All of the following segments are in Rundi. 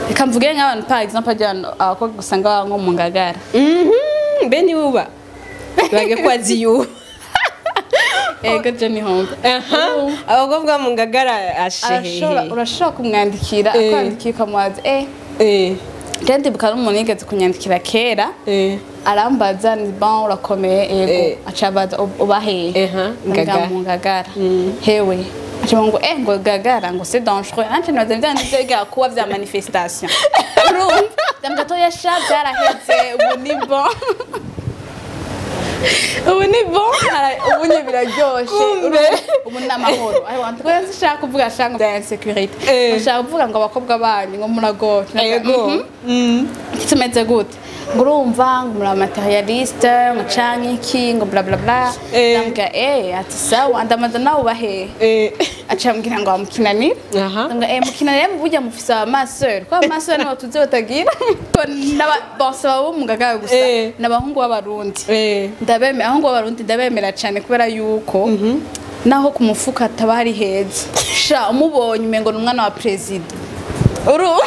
Reka mvuge nk'abantu, par exemple, ajya abakobwa usanga baba nko mu Ngagara. Mbe ni uba bage ko azi yuba? Ego, je ni hombe. Aha, abakobwa mu Ngagara ashehehe. Urashobora kumwandikira, akwandikiye ukamubaza je ndibuka n'umuntu yigeze kunyandikira kera, arambaza ni bon, urakomeye? Ego. Acabaza uba hehe? Ngagara. Ngagara. Mu Ngagara hewe? Aca ngo ngo Ngagara ngo c'est dangereux. Anje nibaza bya nivyo biga kuba vya manifestation, urumva ndambwa toya sha, byaraheze, ubu ni bon, ubu ni bon, ubu ni biraryoshe. Kumbe. Urumva, ubu ni amahoro. Ariko ntabwo nshaka kuvuga sha ngo bya insécurité, nshaka kuvuga ngo abakobwa banyu ngo muragoye. Tumeze gute? Ngo urumva ngo muri matérialiste, ngo canke iki, ngo bla bla bla. Ndambwira ati sawa, ndamaza nawe uba hehe? Aca ambwira ngo amukinanira. Ndambwira mukinanira burya mufise ama sœur, ko ama sœur nibo tuzi batagira ko bon, si abo mu Ngagara gusa, n'abahungu b'Abarundi. Ndabemera, abahungu b'Abarundi ndabemera cyane, kubera yuko naho ku mufuka hataba hari heza sha, umubonye umengo ni umwana wa perezida, urumva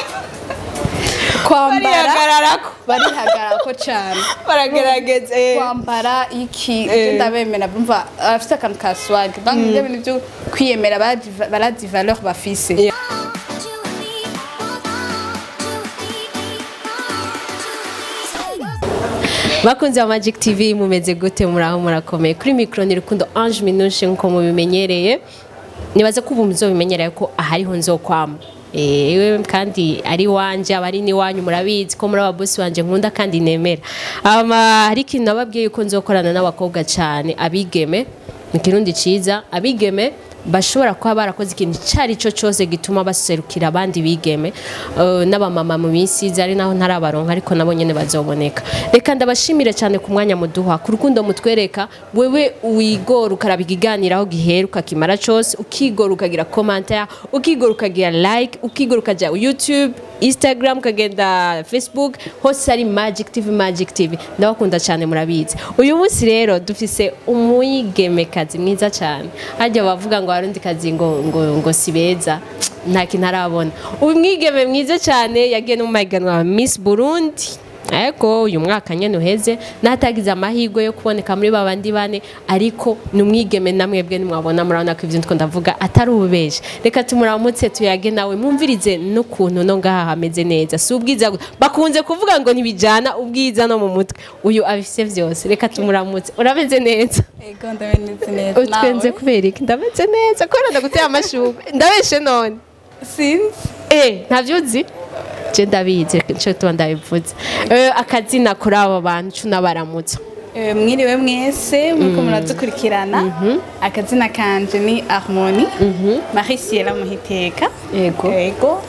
kwambara Barihagararako. Barihagararako cyane. Baragerageza. Kwambara iki, je ndabemera, bumva afite akantu ka swag, donc ibyo bintu byo kwiyemera, barazi valeur bafise. Two, three, four, two, three, four, two, three. Bakunzi ba Magic TV, mumeze gute? Muraho, murakomeye? Kuri micro ni Rukundo Ange Minushe, nkuko mubimenyereye. Nibaze ko ubu muzobimenyereye ko ahariho nzokwama ewe kandi ari wanje, abari n'iwanyu murabizi ko muri ababosi wanje nkunda kandi nemera. Ama hari ikintu nababwiye yuko nzokorana n'abakobwa cyane, abigeme mu Kirundi ciza, abigeme bashobora kuba barakoze ikintu icyo ari cyo cyose gituma baserukira abandi bigeme, n'abamama mu minsi iza, ari naho ntarabaronka, ariko nabo nyene bazoboneka. Reka ndabashimire cyane ku mwanya muduha, ku rukundo mutwereka. Wewe wigora ukaraba ikiganiro aho gihera ukakimara cose, ukigora ukagira commentaire, ukigora ukagira like, ukigora ukaja YouTube, Instagram, ukagenda Facebook, hose ari Magic TV, Magic TV. Ndabakunda cyane, murabizi. Uyu munsi rero dufise umwigemekazi mwiza cyane. Harya bavuga ngo abarundi kazi ngo si beza, nta kintu arabona. Uyu mwigeme mwiza cyane yagiye no mu mahiganwa ya Miss Burundi, ariko uyu mwaka nyene uheze natagize amahirwe yo kuboneka muri babandi bane, ariko ni umwigeme namwebwe nimwabona murabona ko ivyo ndiko ndavuga atari ububeje. Reka tumuramutse, tuyage nawe, mwumvirize n'ukuntu no ngaha hameze neza. Si ubwiza gusa, bakunze kuvuga ngo ntibijana ubwiza no mu mutwe, uyu abifise vyose. Reka tumuramutse. Urameze neza? Ego, ndameze neza. Utwenze Nawe? Kubera iki? Ndameze neza kubera ndaguteye amashurwe. Ndabeshe none? Sinzi. Ntavyo uzi? Je ndabizi, nico tuba ndabivuze. Akazina kuri abo bantu cunabaramutsa. Mwiriwe mwese muriko muradukurikirana. Akazina kanje ni Harmonie Marie Ciela Muhiteka. Ego,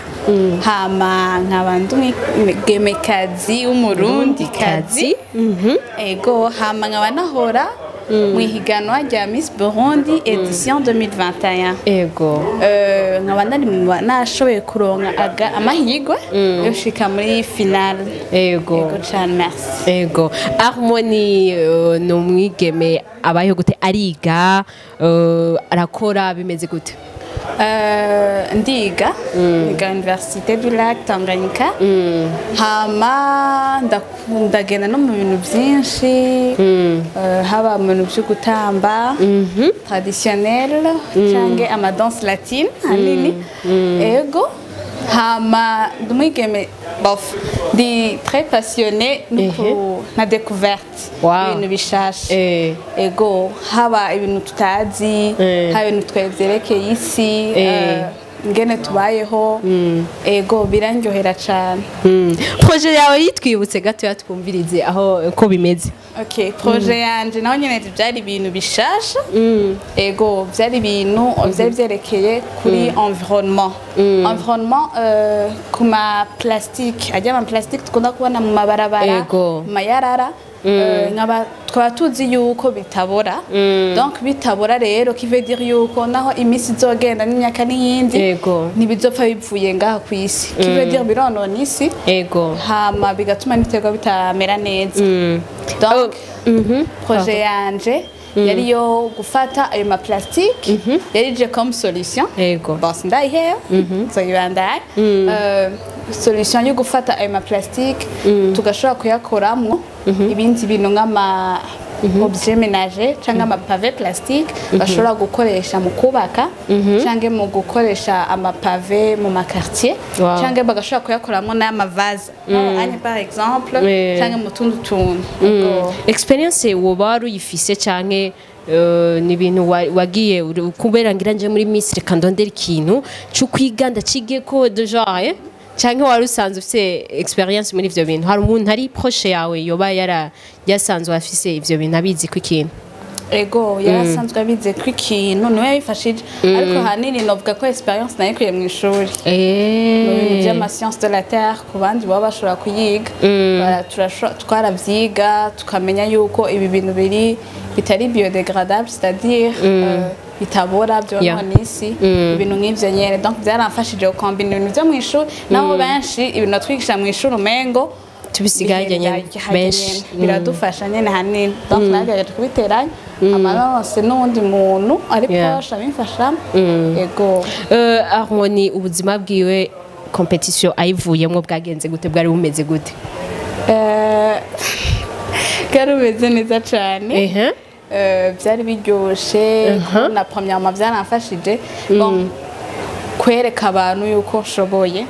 hama nkaba ndi umwigemekazi w'Umurundikazi. Ego, hama nkaba nahora mu ihiganwa rya Miss Burundi édition 2021. Nkaba nari nashoboye kuronka amahirwe yo gushika muri finale. Ego cane, merci. Ego, Harmony, ni umwigeme abayeho gute? Ariga, arakora, bimeze gute? Ndiga, niga Université du Lac Tanganyika, hama ndagenda no mu bintu byinshi, haba mu bintu byo gutamba traditionnel canke ama danse latine hanini. Ego, hama ndi umwigeme, bof, ndi très passionnée na découverte, ibintu bishasha. Ego, haba ibintu tutazi, haba ibintu twevyerekeye isi, ingene tubayeho. Ego, birandyohera cane. Projet yawe yitwibutse gatoya, twumvirize aho ko bimeze. Okay, projet yanje naho nyene byari ibintu bishasha. Ego, byari ibintu byari vyerekeye kuri environnement, ku ma plastique, ajya ama plastique dukunda kubona mu mabarabara, mu mayarara. Nkaba twaba tuzi yuko bitabora. Donc bitabora rero, qui veut dire yuko naho iminsi izogenda n'imyaka n'iyindi, ntibizopfa bivuye ngaha ku isi, qui veut dire bironona isi, hama bigatuma n'ibiterwa bitamera neza. Donc projet yanje Yari yo gufata ayo ma plastique, yari ije comme solution. Ego. Bon, sindayiheba, nzoyibandanya. Solution yo gufata ayo ma plastique tugashobora kuyakoramwo ibindi bintu nk'ama objet ménager cyangwa ama pavé plastique bashobora gukoresha mu kubaka cyangwa mu gukoresha ama pavé mu ma quartier, cyangwa bagashobora kuyakoramwo n'ama vase anye par exemple, cyangwa mu tundi tuntu. Ubwo- Experience woba wari uyifise canke ni ibintu wagiye kubera ngira nje muri Miss, reka ndondera ikintu cyo kwiga ndacige ko de genre, canke wari usanzwe ufise experience muri ivyo bintu? Hari umuntu ari proche yawe yoba yara yasanzwe afise ivyo bintu, abizi ko ikintu? Ego, yarasanzwe abize ko ikintu, niwe yabifashije, ariko ahanini novuga ko experience nayikuye mu ishuri, mu bintu by'ama sciences de la terre. Ku bandi baba bashobora kuyiga, twaravyiga tukamenya yuko ibi bintu biri bitari biodégradable, c'est-à-dire bitabora, byonona isi, ibintu nk'ivyo nyene. Donc byaramfashije gukombina ibintu vyo mu ishuri, naho benshi ibintu batwigisha mu ishuri umengo tubisigaye nyene bihenda benshi nyene. Biradufasha nyene hanini. Donc nagerageje kubiteranya amaronse n'uwundi muntu ari proche abimfashamo. Ego. Harmony, ubuzima bwiwe competition ayivuyemwo bwagenze gute? Bwari bumeze gute? Bwari bumeze neza cane. Byari biryoshe na premièrement byaramfashije, bon, kwereka abantu yuko nshoboye.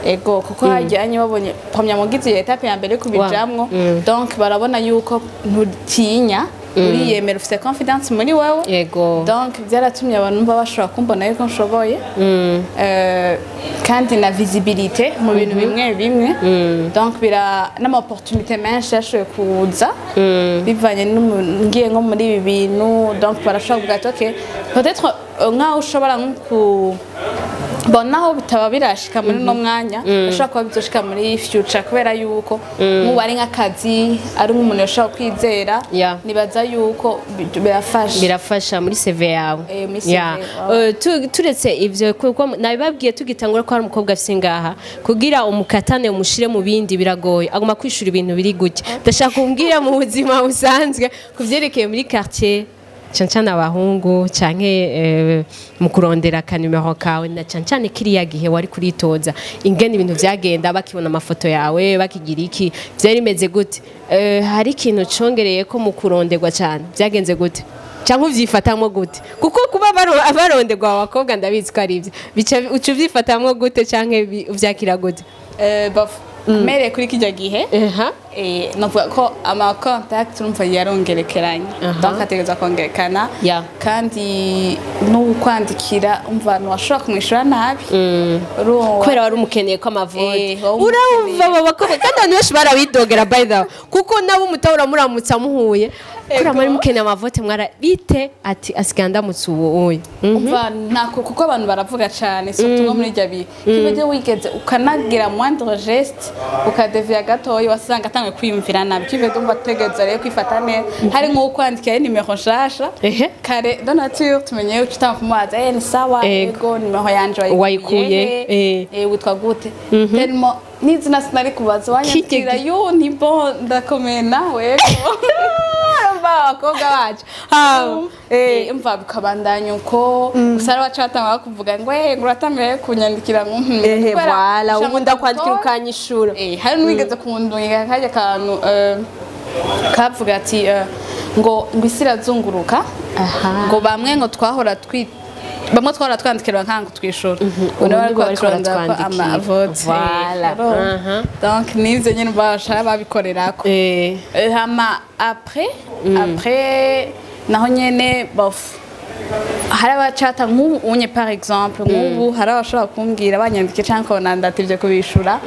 Ego, kuko hajyanye babonye premièrement ngize iyo étape ya mbere yo kubijamwo, donc barabona yuko ntutinya, uriyemera, ufite confiance muri wewe. Donc byaratumye abantu baba bashobora kumbona yuko nshoboye. Kandi na visibilité mu bintu bimwe bimwe, donc bira n'ama opportunité menshi yashoboye kuza bivanye ngiye nko muri ibi bintu. Donc barashobora kuvuga ati ok, peut-être nkaho ushobora nko ku, bon, naho bitaba birashika muri uno mwanya, bashobora kuba bizoshika muri future, kubera yuko nk'ubu ari nk'akazi, ari nk'umuntu yashobora kwizera. Nibaza yuko birafasha. Birafasha muri CV yawe. Muri CV, wow. Turetse ivyo, kuko nabibabwiye tugitangura ko hari umukobwa afise ngaha, kugira umukatane umushire mu bindi biragoye, aguma kwishura ibintu biri gutya. Ndashaka kumbwira mu buzima busanzwe ku vyerekeye muri quartier, cane cane abahungu, canke mu kurondera akanimero kawe, na cane cane kiriya gihe wari kuritoza, ingene ibintu vyagenda bakibona amafoto yawe, bakigira iki, vyari bimeze gute? Hari ikintu congereye ko mu kuronderwa cane? Vyagenze gute cyangwa uvyifatamwo gute? Kuko kuba baronderwa abakobwa ndabizi ko ari ivyo bica, uca uvyifatamwo gute canke uvyakira gute? Bof, mpereye kuri kijya gihe, novuga ko ama contact urumva yarongerekeranye, donc ategereza kongerekana. Kandi n'ukwandikira, umva, ntiwashobora kumwishyura nabi. Urumva- Kubera wari umukeneye ko amavote. Wari Urumva abo bakobwa, kandi abantu benshi barabidogera by the way, kuko nabo umutahura muramutse amuhuye kubera mwari mukeneye amavote, mwara bite ati asigaye ndamutse ubu uyu. Umva, ntako, kuko abantu baravuga cyane, surtout nko muri irya bihe kibyo wigeze ukanagira moindre geste ukadeviya gatoya, wasanga atangiye kwiyumvira nabi. Kibyo umva ategereza rero kwifata neza, hari nk'uko kwandikira nimero nshasha. Kare de nature tumenye uca utanga kumubaza: "Eh, ni sawa?" Ego. "Ego, nimero yanje Wayikuye, he? Witwa gute?" Tellement n'izina sinari kubaza, wanyandikira yo ni bon, ndakomeye nawe, ego. Urumva abakobwa bacu. Umva, bikabandanya uko. Gusa hari abaca batanga kuvuga ngo ngo uratangiye kunyandikira ngo Ehe. Kubera Voilà, ushaka ubu ndakwandikira ukanyishura. Hari n'uwigeze kundungika kajya kantu kavuga ati ngo isi irazunguruka, ngo bamwe ngo twahora twi bamwe twahora twandikira nkanga twishura, ngo Ubu nibo nibo bariko bariko baturondera ko baratwandikira. amavote. Voilà. Donc nivyo nyene bashaka babikorerako. Hama après naho nyene, bof, hari abacata nk'ubu unye, par exemple nk'ubu hari abashobora kumbwira banyandike cyangwa ukabona ndativye kubishura,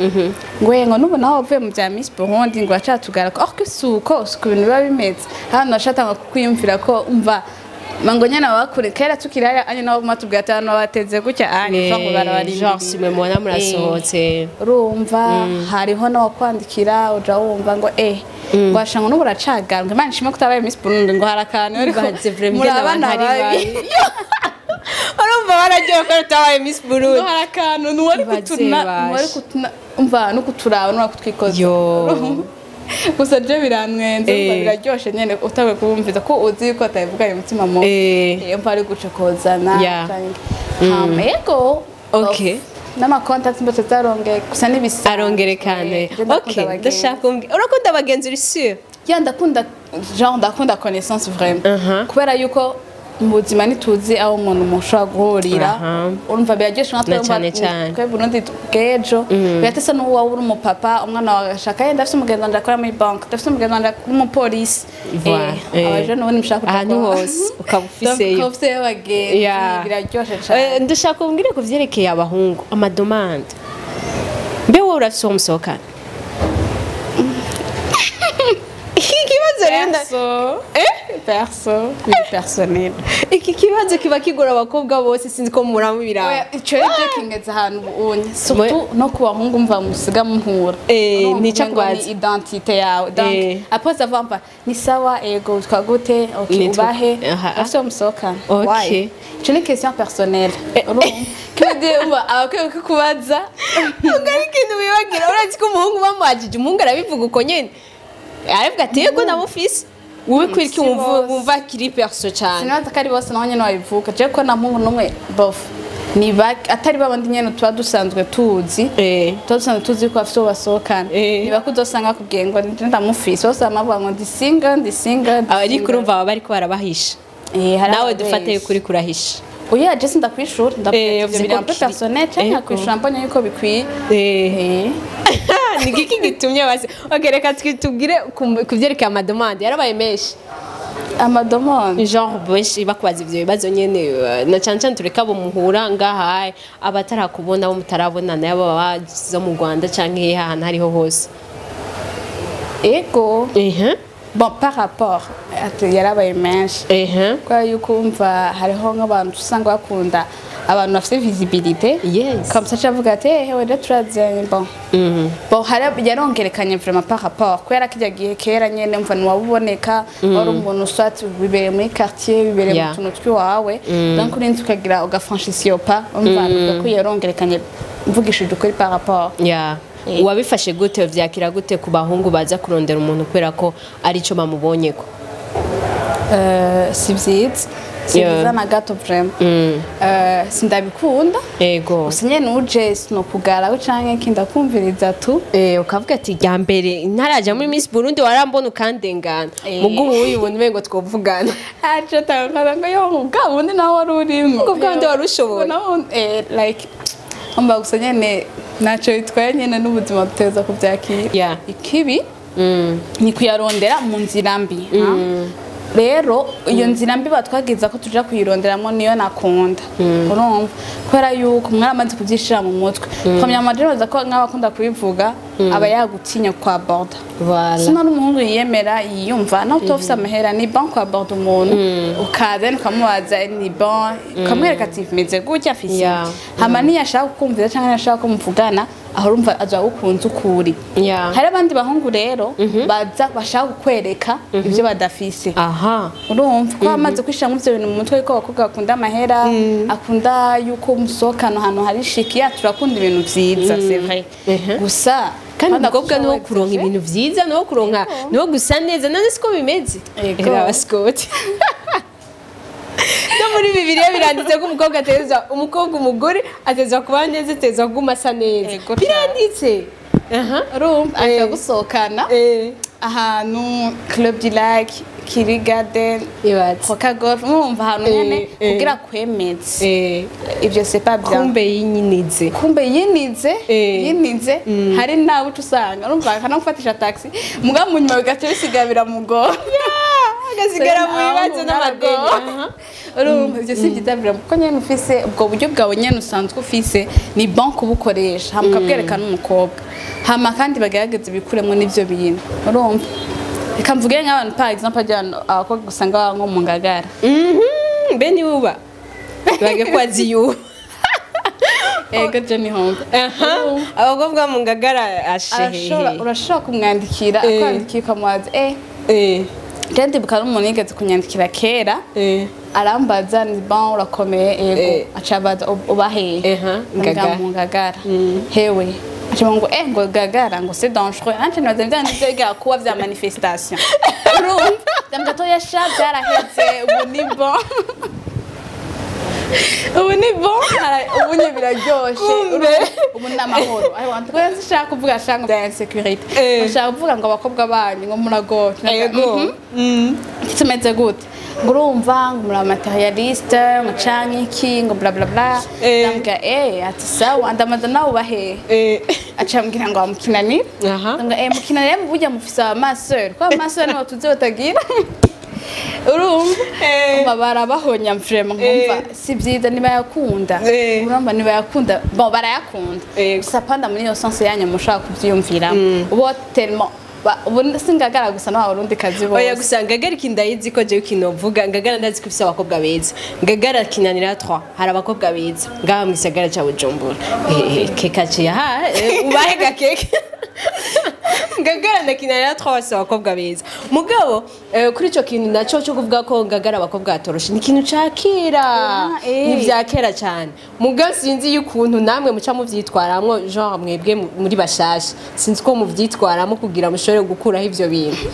ngo ngo n'ubu naho wavuye mu bya Miss Burundi, ngo wacatugara ko, or que suko suko ibintu biba bimeze. Hano bacatanga kukwiyumvira ko, umva, ngo nyene abakure kera tukiri hariya anye nabo batubwira ati hano bateze gutya anye genre barabarindiriye. Genre si mwe mubona murasohotse. Urumva, hariho n'abakwandikira uja wumva ngo ngo washa ngo n'ubu uracagara, ngo Imana ishimwe ko utabaye Miss Burundi, ngo hari akantu ariko Baze vraiment muri ingene abana abantu ari babi. babi. Urumva baragiye ko utabaye Miss Burundi. Ngo hari akantu ntiwari Baze kutuna basha. ntiwari kutuna, umva, no kuturaba no kutwikoza. Yo. Gusa je birantwenze, biraryoshe nyene utawe kubumviza ko uzi yuko atavuganye umutima mubi. Mva ari gucokozana hama yego. Okay. N'ama contact mbose zarongeye, gusa n'ibisanzwe. Arongerekane. Je ndakunda Okay, abagenzi. ndashaka umbwire, urakunda abagenzi, uri sûr? Ya, ndakunda, genre ndakunda connaissance vraiment, kubera yuko mu buzima ntituzi aho umuntu mushobora guhurira. Urumva biraryoshe natwe. Na cane cane. Twe Burundi bw'ejo biratesa n'uwo waba uri umupapa, umwana wawe agashaka, ndafise umugenzi wanje akora muri banque, ndafise umugenzi wanje w'umupolisi. Voilà, Abajene ubundi mushaka kuja Ahantu hose ukaba ufiseyo. Ukaba ufiseyo abagenzi. Biraryoshe cane. Ndashaka umbwire ku vyerekeye abahungu, ama demandes. Mbe wowe urafise uwo musohokana? Iki kibazo rero Perso, perso, ni personnel. Iki kibazo kiba kigora abakobwa bose, sinzi ko muramubiraba. Oya, ico rero kingeze ahantu ubunye, surtout no ku bahungu mva musiga muhura. Eh, Urumva nica umengo kubaza. ni identité yawe. Donc après savoir mva ni sawa, ego witwa gute? Okay, ubahe? Afise musohokana? Okay. Why? Ico ni question personnelle, urumva kiba umva abakwiye kukubaza. Ntabwo ari ikintu wibagira, urazi ko umuhungu bamuhagije, umuhungu arabivuga uko nyene, aravuga ati yego ndamufise. Wowe kubera iki Si wumva bose. wumva kiri perso cane? Sinabaza ko ari bose naho nyene babivuga. Je ko nta muhungu n'umwe, bof, ni atari babandi nyene tuba dusanzwe tuzi, tuba dusanzwe tuzi ko bafise uwo basohokana. Niba ko uzosanga bakubwiye ngo ndi ndamufise, bose bama bavuga ngo ndi single, ndi single, ndi Ariko single. urumva baba bariko barabahisha. Hari Nawe ababeshyi. dufate yuko uriko urahisha. Oya, je sindakwishura, ndabwira ati Yavuze ivyo biri ko un peu personnel, canke nkakwishura mbonye yuko bikwiye. Ni iki gitumye basi? Okay, reka tubwire ku vyerekeye ama demandes, yarabaye menshi. Ama demandes? Genre benshi bakubaza ivyo bibazo nyene, na cane cane tureka abo muhura ngaha, abatarakubona, abo mutarabonana, yaba baza mu Rwanda canke hehe, ahantu hariho hose. Ego. Bon, par rapport ati yarabaye menshi, kubera yuko umva hariho nk'abantu usanga bakunda abantu bafite visibilité. Comme ça avuga ati ehe rero turaziranye. Bon, hari yarongerekanye vraiment par rapport, kubera kirya gihe kera nyene umva ntiwabuboneka, wari umuntu soit wibereye muri quartier, wibereye mu tuntu twiwawe, donc urinze ukagira ugafranchisa iyo pas, umva nuvuga ko yarongerekanye mvugishije ukuri par rapport. Wabifashe gute, vyakira gute ku bahungu baza kurondera umuntu kubera ko arico bamubonyeko? Si vyiza, si vyiza na gato vraiment. Sindabikunda. Gusa nyene uje sinokugara canke iki, ndakumviriza tu. Ukavuga ati rya mbere ntaraja muri Miss Burundi warambona ukandengana, mugo ubu uyibona umengo twovugana. Aje tangaza ngo yo bwa bundi nawe wari urimo. Ngo bwa bundi wari ushoboye. Nawe, like umva gusa nyene ntacyo bitwaye nyene, n'ubuzima duteza kubyakira. Ikibi ni kuyarondera mu nzira mbi, ha? Rero iyo nzira mbi batwagiza ko tuja kuyironderamo niyo nakunda, urumva, kubera yuko mwaramaze kubyishira mu mutwe. Premièrement, je nibaza ko nk'abakunda kubivuga aba yagutinya kwa borda. Voilà. Sino n'umuhungu yiyemera, yiyumva, nawe utaba ufise amahera, ni bon kwa borda umuntu, ukaza ukamubaza, ni bon ukamwereka ati meze gutya, mfise hama niyashaka kukumvira canke niyashaka ko muvugana, aho urumva aza gukunze ukuri. Hari abandi bahungu rero baza bashaka kukwereka ibyo badafise. Urumva ko amaze kwishira muri ivyo bintu mu mutwe yuko abakobwa bakunda amahera, akunda yuko musohokana ahantu hari chic. Ya, turakunda ibintu vyiza, c'est vrai, gusa Kandi umukobwa niwo akushobora kuronka ibintu vyiza, niwo kuronka, niwo gusa neza. None siko bimeze? Yego. Era abasikoti no muri Bibiliya biranditse ko umukobwa ateza, umukobwa, umugore ateza kuba neza, ateza kuguma asa neza. Yego. Biranditse. Urumva ashaka gusohokana ahantu Club du Lac, Kiri Garden, Ibatse. Roca Golf, mwumva ahantu nyene kugira kwemeze. Ivyo c'est pas bien. Kumbe yinyinize. Kumbe yinize. Yinize, hari nawe uca usanga urumva akanagufatisha taxi, mugabo mu nyuma bigaca bisiga biramugora. Agasigara mu bibazo n'amadeni. Urumva ivyo si byiza bira, kuko nyene ufise ubwo buryo bwawe nyene usanzwe ufise, ni bon kubukoresha hama ukabwereka n'umukobwa, hama kandi bagerageze bikuremwo n'ivyo bintu. Urumva, reka mvuge nk'abantu, par exemple ajya abakobwa usanga baba nko mu Ngagara. Mbe niwe uba bage ko azi yuba? Ego, je ni hombe. Abakobwa mu Ngagara ashehehe. Urashobora kumwandikira, akwandikiye ukamubaza je ndibuka n'umuntu yigeze kunyandikira kera, arambaza ni bon, urakomeye? Ego. Acabaza uba hehe? Ngagara. Ngagara. Mu Ngagara hewe. Aca ngo ngo gagara ngo c'est dangereux, anje nibaza bya nivyo biga kuba vya manifestation. Urumva, ndambwira toya sha, byaraheze, ubu ni bon, ubu ni bon, ubu ni biraryoshe. Kumbe. Ubu ni amahoro. Ariko ntuko nshaka kuvuga shanga bya insécurité, nshaka kuvuga ngo abakobwa banyu ngo muragoye. Tumeze gute? Ngo urumva ngo muri matérialiste, ngo canke iki, ngo bla bla bla. Ndambwira ati sawa, ndamaze nawe ubahe. Aca ambwira ngo amukinanira. Ndambwira mukinanira burya mufise amasœur, ko amasœur nibo tuzi batagira. Urumva, umva barabahonya vraiment, nkumva si byiza nibayakunda. Urumva nibayakunda, bon, barayakunda gusa panda muri iyo sens yanyu mushaka kuvyiyumviramo ubo tellement ubu singagara gusa n'abarundi kazi Oya, bose. Gusa Ngagara ikintu ndayizi ko jewe ikintu mvuga, Ngagara ndazi ko ifise abakobwa beza. Ngagara kinanira 3, hari abakobwa beza ngaha mu gisagara ca Bujumbura. Keka ciye ha, ubahe gakeke. Ngagara na kinanira 3 bose abakobwa beza. Mugabo kuri ico kintu naco cyo kuvuga ko Ngagara abakobwa batoroshe, ni ikintu ca kera. Ni vya kera cyane. Mugabo sinzi y'ukuntu namwe muca muvyitwaramwo, genre mwebwe muri bashasha, sinzi ko muvyitwaramo kugira mushobore gukuraho ivyo bintu.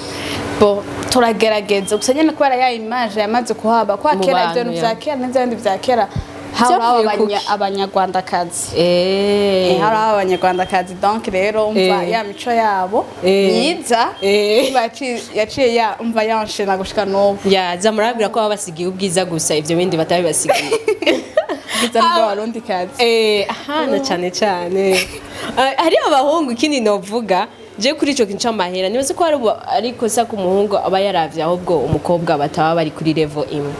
Bo turagerageza gusa nyine kubera ya image yamaze kuhaba kwa Mu kera, bantu, ibyo bintu ya. vya kera n'ibindi vya kera hari Vyavuye kuki? abanyarwandakazi. Hari abanyarwandakazi, donc rero umva ya mico yabo myiza umva yaciye ya umva yanshena gushika n'ubu. Ya, za murabwira ko baba basigiye ubwiza gusa, ivyo bindi batabibasigiye. Ubwiza bw'abarundikazi. Aha na cyane cyane. Hari abahungu, ikindi novuga je kuri ico kintu c'amahera, nibaze ko hari ari ikosa ku muhungu aba yaravye ahubwo umukobwa bataba bari kuri level imwe.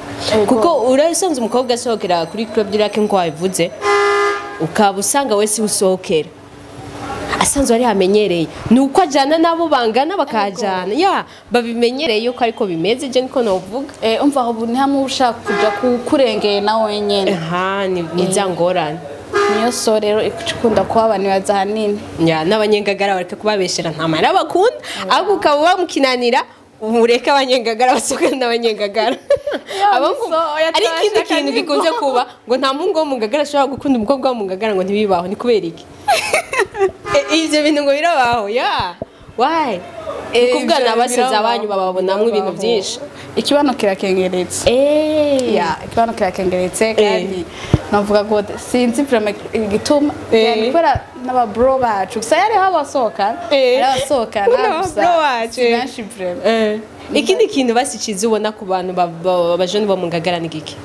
Kuko urasanze umukobwa asohokera kuri Club du Lac nko wabivuze, ukaba usanga wese usohokera asanzwe ari hamenyereye, ni uko ajyana n'abo bangana bakahajyana, ya babimenyereye yuko ariko bimeze. Je niko novuga. Umva ubu ni hamwe ushaka kuja kurengera nawe wenyene. Aha ni za ngorane. Niyo so rero ikunda kuba abantu baza ahanini. Ya, n'abanyengagara bareke kubabeshera, nta mahera bakunda, ahubwo ukaba wamukinanira, ureke abanyengagara basohokane n'abanyengagara. Abahungu- So, oya, ari ikindi turashaka kintu nibwo. gikunze kuba ngo nta muhungu wo mu ngagara ashobora gukunda umukobwa wo mu ngagara, ngo ntibibaho. Ni kubera iki? Ivyo bintu ngo birabaho, ya why? Ni kuvuga Ivyo na basaza birabaho. banyu bababonamwo ibintu byinshi. Ikibano kirakengeretse. Ya, ikibano kirakengeretse kandi navuga ngo sinzi vraiment igituma. Yani kubera n'aba bro bacu gusa yariho abasohokana, hariho abasohokana N'aba gusa bro bacu, si benshi vraiment. Ikindi kintu basi ciza ubona ku bantu abajene bo mu ngagara ni giki?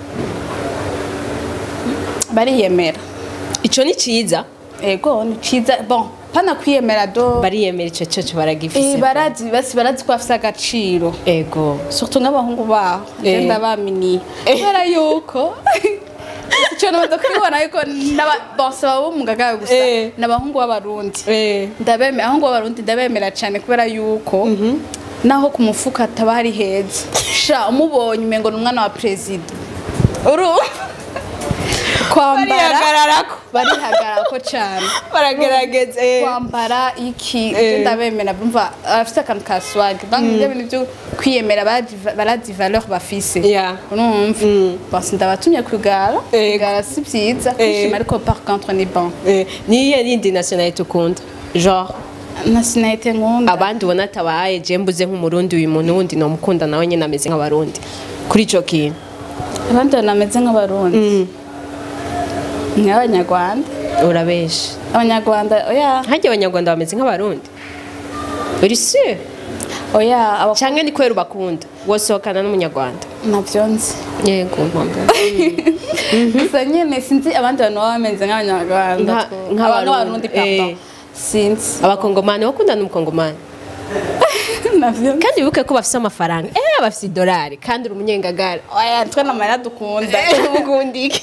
Bariyemera. Ico ni ciza. Ego, ni ciza. Bon, pana kwiyemera do Bariyemera, ico cyo baragifise. Barazi basi, barazi ko bafise agaciro. Surtout nk'abahungu baho, ngenda baminiye kubera yuko icyo namaze kubibona yuko bose baba mu ngagara gusa n'abahungu b'abarundi. Ndabemera, abahungu b'abarundi ndabemera cyane kubera yuko naho ku mufuka ataba hari heza, sha umubonye umengo ni umwana wa perezida. Urumva kwambara Barihagararako. Barihagararako cyane. Baragerageza. Kwambara iki, ndabemera, bumva afite akantu ka swag. Donc ibyo bintu byo kwiyemera, barazi valeur bafise. Urumva, basi ndabatumye kugara. Kugara si byiza kwishima, ariko par contre ni bon. Niyo yindi nationalité ukunda, genre? Nationalité nkunda? Abandi ubona atabaye, je mbuze nk'umurundi, uyu muntu wundi nomukunda nawe nyine ameze nk'abarundi kuri ico kintu. Abandi banameze nk'abarundi ni abanyarwanda. Urabesha. Abanyarwanda, oya. Harya abanyarwanda bameze nk'abarundi, uri sûr? Oya, aba Canke ni kubera ubakunda wosohokana n'umunyarwanda? Navyo nzi. Yego. Gusa nyene sinzi abandi bantu baba bameze nk'abanyarwanda. Nk'abarundi, Abarundi, pardon. Sinzi. Abakongomani, wakundana n'umukongomani? Navyo nzi. Kandi wibuke ko bafise amafaranga, bafise idolari, kandi uri umunyengagara. Oya, twe n'amahera dukunda. Mukunda iki?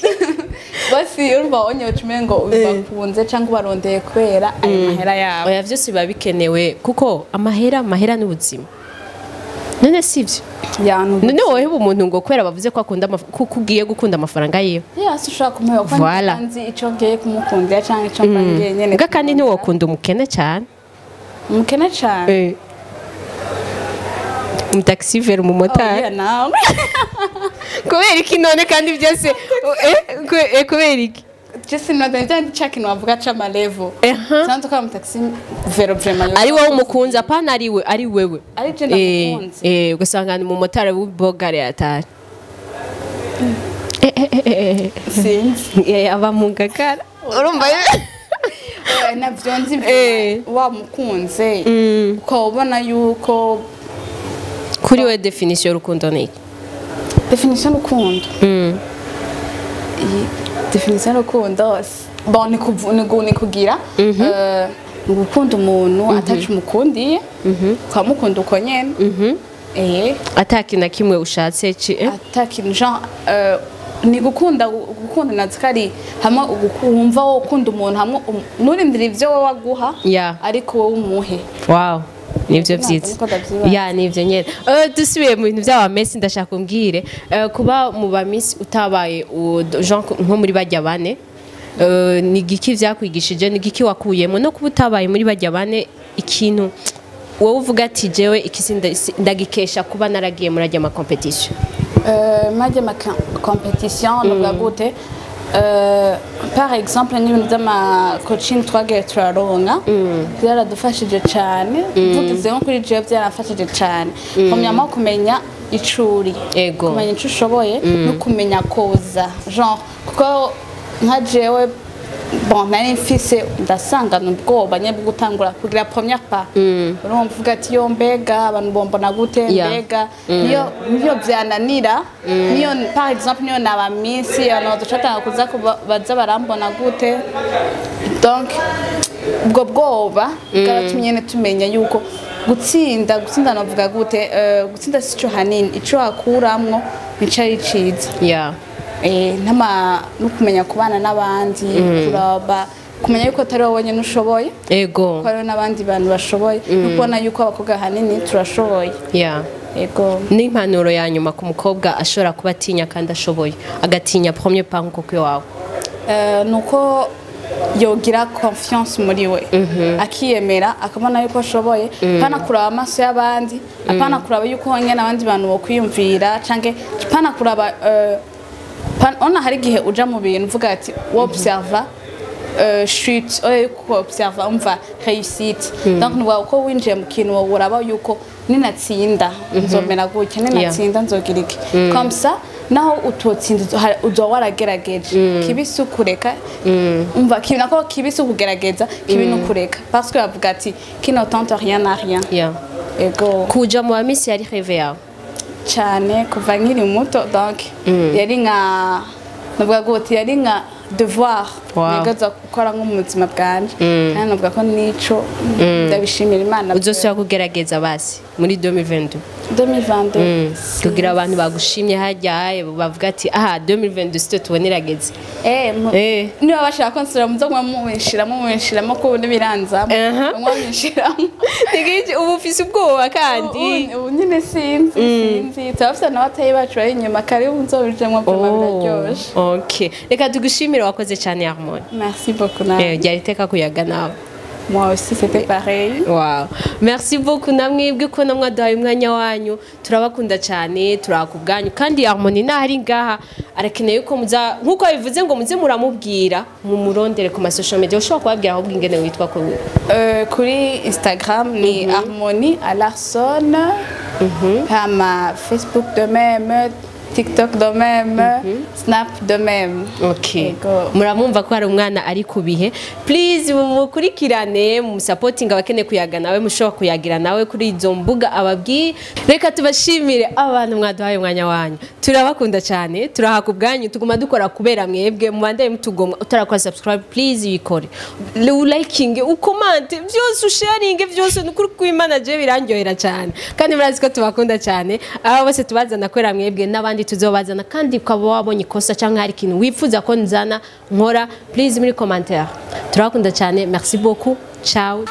Basi urumva onye ucumengo ubakunze cyangwa ubarondeye kubera ayo mahera yabo. Oya, vyose biba bikenewe kuko amahera n'ubuzima. None sivyo? Yantu. None wowe umuntu ngo kubera bavuze ko akunda ko ugiye gukunda amafaranga yiwe? Ya, si ushobora kumuha kuko Voilà. nzi ico ngiye kumukundira cyangwa ico mba ngiye nyene. Mbwa kandi ntiwokunda umukene cyane. Umukene cane. Umutaxi-vélo, umumotari. Oya, nawe. Kubera iki none? Kandi byose kubera iki? Je sinoza nivyo ca kintu bavuga c'ama level. Sinzi ko ari umutaxi vélo vraiment. Ari wowe umukunzi, apana ari we, ari wewe. Ari je ndamukunze. Ugasanga ni umumotari w'ibogare atari. Sinzi. Aba mu Ngagara, urumva? Navyo nzi wa mukunze ukaba ubona yuko. Kuri we, définition y'urukundo ni iki? Définition y'urukundo, iyi définition y'urukundo, bon, ni kugira ni gukunda umuntu atacu umukundiye, ukamukunda uko nyene. Ata kintu na kimwe ushatse ci? Ata kintu, genre, ni gukunda, gukunda nazi ko ari hamwe wumva wowe ukunda umuntu hamwe nturindire ivyo wowe aguha, ariko wowe umuhe. Wow, nivyo Ntabwo vyiza. niko ndavyibaza. Ya, nivyo nyene. Dusubiye mu bintu by'aba Miss, ndashaka umbwire, kuba mu ba Miss utabaye genre nko muri bajya bane, ni giki vyakwigishije, ni giki wakuyemo no kuba utabaye muri bajya bane? Ikintu wowe uvuga ati jewe iki ndagikesha kuba naragiye muri ajya ma compétition. Majya ma compétition, novuga gute, par exemple nk'ibintu by'ama coaching twagiye turaronka byaradufashije cyane. Mvugize nko kuri jewe, byaramfashije cyane. Premièrement, kumenya ico uri, kumenya ico ushoboye no kumenya koza, genre kuko nka jewe, bon, nari mfise ndasangana ubwoba nyine bwo gutangura kugira première pas. Urumva uvuga ati yo mbega abantu bombona gute? Mbega niyo byananira, niyo par exemple niyo naba Miss, abantu baducatanga kuza baza barambona gute? Donc ubwo bwoba bwaratumye nyine tumenya yuko gutsinda, navuga gute, gutsinda si cyo hanini, ico wakuramwo nico ari ciza. Ntama no kumenya kubana n'abandi, kuraba, kumenya yuko atari wowe wenyine ushoboye, ko hariho n'abandi bantu bashoboye, no kubona yuko abakobwa ahanini turashoboye. Ego. N'impanuro ya nyuma ku mukobwa ashobora kuba atinya kandi ashoboye, agatinya premier pas nkuko kwiwawe. Nuko yogira confiance muri we, akiyemera, akabona yuko ashoboye, apana kuraba amaso y'abandi, apana kuraba yuko nyene abandi bantu bokwiyumvira, canke apana kuraba ona hari igihe uja mu bintu uvuga ati wobserva chute oye ko observa umva réussite. Donc nuba uko winjiye mu kintu, wowe uraba yuko ninatsinda nzomera gutya, ninatsinda nzogira iki, comme ça naho utotsinda uzoba waragerageje. Kibi si ukureka, umva kibi nako, kibi si ukugerageza, kibi ni ukureka, parce que bavuga ati qui ne tente rien n'a rien. Ego. Kuja mu ba Miss yari rêve yawe? Cyane, kuva nkiri muto. Donc yari nka, navuga gute, yari nka devoir ntegerezwa gukora nko mu buzima bwanje, kandi navuga ko nico ndabishimira Imana. Uzosubira kugerageza basi muri 2022? 2022. Kugira abantu bagushimye hajya bavuga ati aha, 2022 sito tubona irageze. Niba bashaka ko nsubira muzo mubinshiramo ko ubundi biranzamo. Mubinshiramo. Nigiki ubu ufise ubwoba kandi? Ubu nyine sinzi, turabafite n'abatayi bacu bari inyuma, karibu nzobijemwo, byuma biraryoshe. Okay, reka tugushimire, wakoze cyane, Harmony. Merci beaucoup nawe. Ryari iteka kuyaga nawe. Moi aussi, c'était pareil. Wow. Merci beaucoup namwebwe ko namwe mwaduhaye umwanya wanyu. Turabakunda cyane, turaka ubwanyu. Kandi Harmony nahari ngaha arakeneye ko muza, nkuko bivuze ngo muze muramubwira, mumurondere ku ma social media. Ushobora kubabwira ahubwo ingene witwa ko? Kuri Instagram ni Harmonie Alarson, hama Facebook de même, TikTok de même, Snap de même. Okay. Ego. Muramwumva ko hari umwana ari ku bihe. Please mumukurikirane, mumusapotinga, abakeneye kuyaga nawe mushobora kuyagira nawe kuri izo mbuga ababwiye. Reka tubashimire abantu mwaduhaye umwanya wanyu. Turabakunda cyane, turahaka ubwanyu, tuguma dukora kubera mwebwe. Mubandanye mutugomwa. Utarakora subscribe, please yikore. Liking, ucommente, byose usharinge byose, nukuri kw'Imana je birandyohera cyane. Kandi murazi ko tubakunda cyane. Aba bose tubazana kubera mwebwe, n'abandi tuzobazana. Kandi ukaba wabonye ikosa cyangwa hari ikintu wifuza ko nzana nkora, please muri commentaire. Turabakunda cyane. Merci beaucoup. Ciao.